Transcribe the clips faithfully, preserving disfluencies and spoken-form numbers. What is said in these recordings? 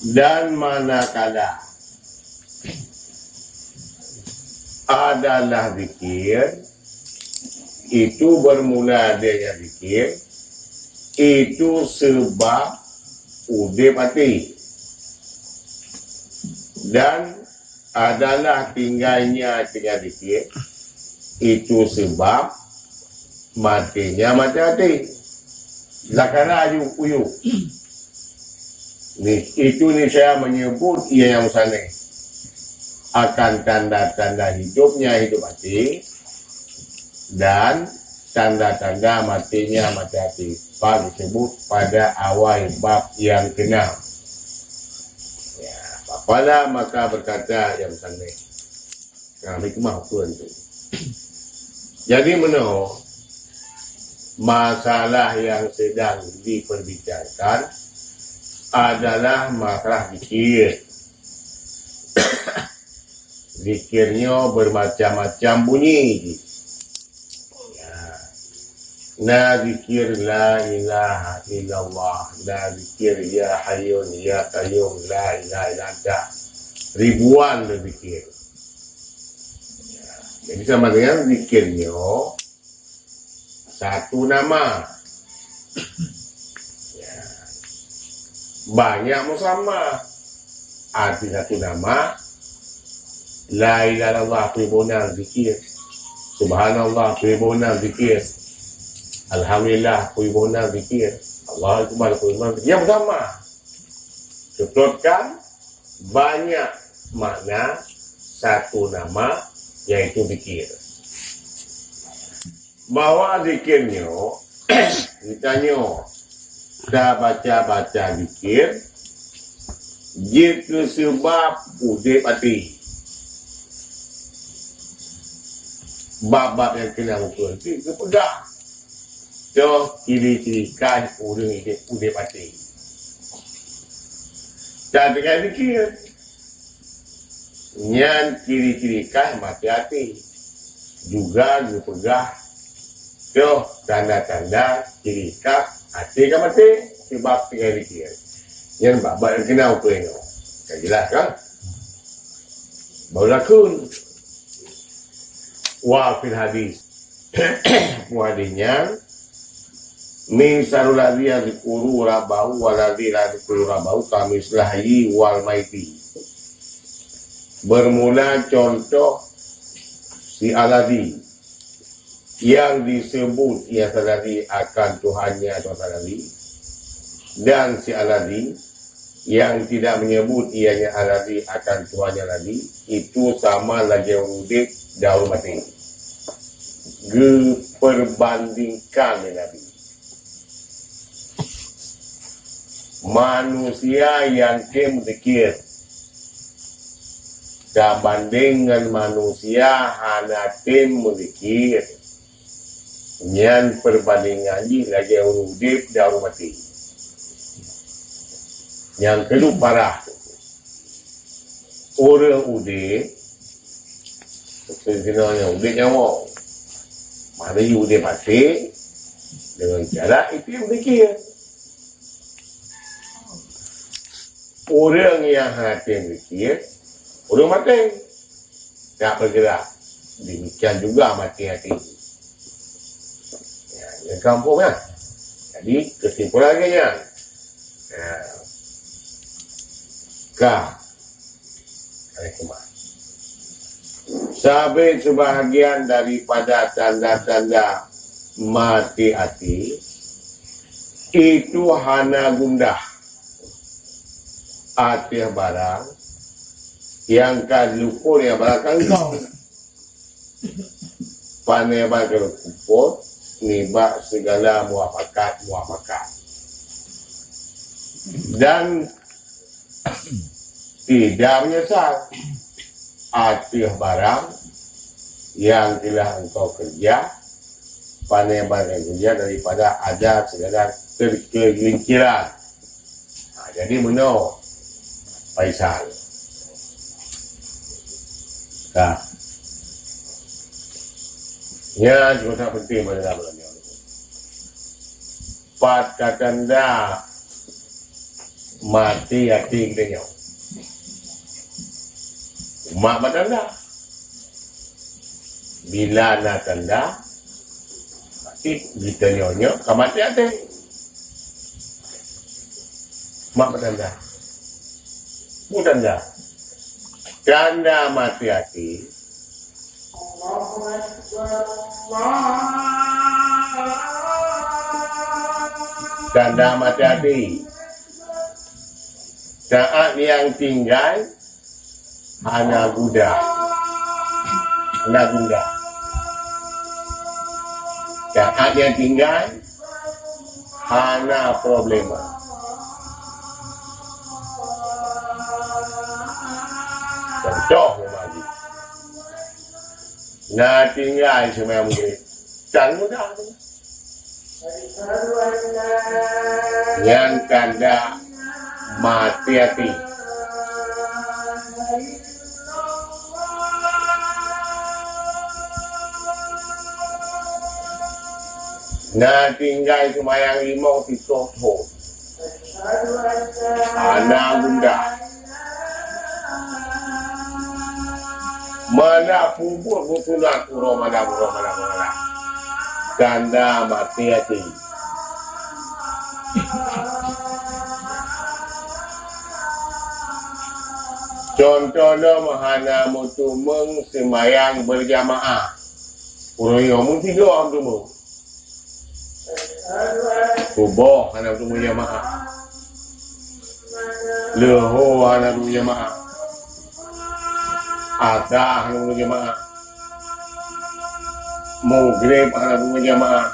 Dan manakala adalah zikir, itu bermula adanya zikir, itu sebab udeb até. Dan adalah tinggalnya, tinggal zikir, itu sebab matinya mati até. Lakara ju uyu. Ni, itu ni saya menyebut ia yang musannif akan tanda-tanda hidupnya hidup até dan tanda-tanda matinya mati até. Bab disebut pada awal bab yang keenam. Ya, faqala, maka berkata yang musannif. Nah, hikmah peue tu? Jadi meunoe, masalah yang sedang diperbincangkan adalah masalah zikir. Zikir nyoe bermacam-macam bunyi jih. Ya. Na zikir la ilaha illallah, na zikir ya hayyun ya qayyum, la ilaha illa anta. Ribuan le zikir. Ya. Jadi sama dengan zikir nyoe satu nama. Ya. Banyak musamma. Arti satu nama, la ilaha illallah, seribu enam zikir. Subhanallah, seribu enam zikir. Alhamdulillah, seribu enam zikir. Allahu Akbar, seribu enam zikir. Yang musamma. Seplotkan banyak makna satu nama, yaitu zikir. Bahwa zikir nyoe, geutanyoe tabaca-baca zikir jeuet keu seubab udeb até. Bab-bab nyang keunan ukeue geupeugah toh ciri-ciri khas ureuëng udeb, udeb até. Dan dengan zikir, nyan ciri-ciri khas mati até. Juga geupeugah toh tanda-tanda ciri khas até ka maté, sebab tinggai zikir. Nyan bab-bab nyang keunan ukeue nyoe. Ka jeulaih kan? Baru lakon. Wa fil hadis. Pu hadis nyan, misalul ladzi yadzkuru rabbahu wal ladzi la yadzkuru rabbahu kamislil hayyi wal maiti. Bermula contoh si alladzi yang disebut ia alladzi akan Tuhannya atau alladzi, dan si alladzi yang tidak menyebut ianya alladzi akan Tuhannya alladzi, itu sama lagée ureuëng udeb dan ureuëng maté. Geuperbandingkan lé Nabi. Manusia nyang tem zikir tabandeng ngon manusia hana tem meuzikir, nyan perbandingan jih lagée ureuëng udeb dan ureuëng maté. Nyang keudua parah, ureuëng udeb, maksud sinoe nyan udeb nyawa, maksud udeb maté dengan cara item zikir. Ureuëng nyang hana tem zikir, ureuëng maté, tak bergerak. Demikian juga mati hati. Ya, nyang kampung lah. Jadi, kesimpulan lagée nyan. Ya. Ka. Alaikumsalam. Sabé sebahagian daripada tanda-tanda mati até itu hana gundah ateueh barang nyang ka lupot, nyang barang ka engkau. Pane barang ka lupot nibak segala muafakat-muafakat. Dan tidak menyesal ateueh barang nyang telah engkau kerja, pane barang nyang kerja daripada ada segala kegelinciran. Ha, jadi meunoe Faisal. Ka. Nyan cukôp that penting pada dalam nyoe. Pat ka tanda Maté até geutanyoe. Umat bak tanda. Bila na tanda, berarti geutanyoe nyoe ka maté até. Umat bak tanda. Peue tanda? Tanda maté até. Tanda maté até. Saát nyang tinggai hana guda. Hana guda. Saát nyang tinggai hana problema. Contoh meumaju. Na tinggai seumayang Maghrib. Tan mudah tu. Nyan tanda maté até. Na tinggai seumayang limong siplôh thôn. Hana gunda. Mana peubuet meusunat uroe malam, uroe malam, uroe malam. Tanda maté até. Contoh lom hana meutumeung seumayang beurjamaah. Uroe nyoe meusigoe meutumeung. Suboh hana meutumeung jamaah. Leuhô hana meutumeung jamaah. Asa hana meutumeung jamaah. Maghrib hana meutumeung jamaah.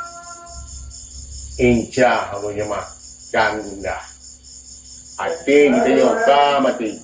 Insya hana meutumeung jamaah. Kan gunda. Até geutanyoe ka maté.